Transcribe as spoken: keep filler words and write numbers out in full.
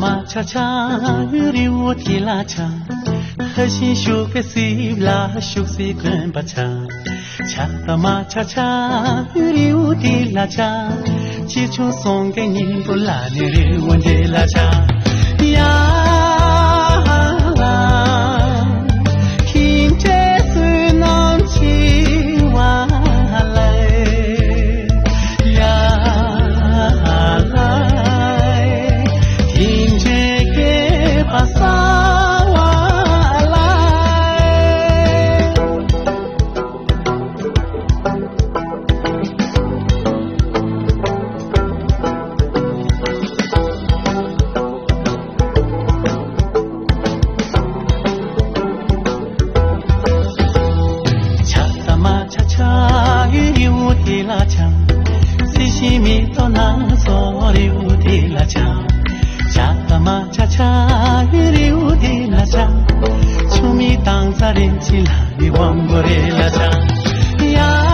མ་ཆ་ཆ་རི་བོ་དེ་ལ་ཆ། ལྷ་བཞིན་བཞུགས་པའི་རྩིབས་ལ་བཞུགས་སའི་དགོན་པ་ཆ། ཆ་ད་མ་ཆ་ཆ་རི་བོ་དེ་ལ་ཆ། ཅི་བྱུང་སོང་གི་སྙིང་པོ་ལ་ནི་རི་བོ་འདི་ལ་ཆ། ཡ་ལ། ཁྱིམ་བྱས་བསོད་ནམས་ཆེ་བ་ལ། ཡ་ལ། ཁྱིམ་བྱས་སྐྱེས་པ་གསར་བ་ལ། ཆ་ད་མ་ཆ་ཆ་ཡུ་རི་བོ་དེ་ལ་ཆ། སྲིད་ཞིའི་མེ་ཏོག་སྣ་ཚོགས་རི་བོ་དེ་ལ་ཆ། ཆ་ད་མ་ཆ་ཆ་ཡུ་རི་བོ་དེ་ལ་ཆ། ཆུ་མིག་དྭངས་རྩ་རིན་ཆེན་ལ་ནི་དབང་པོ་རེ་ལ་ཆ། ཡ།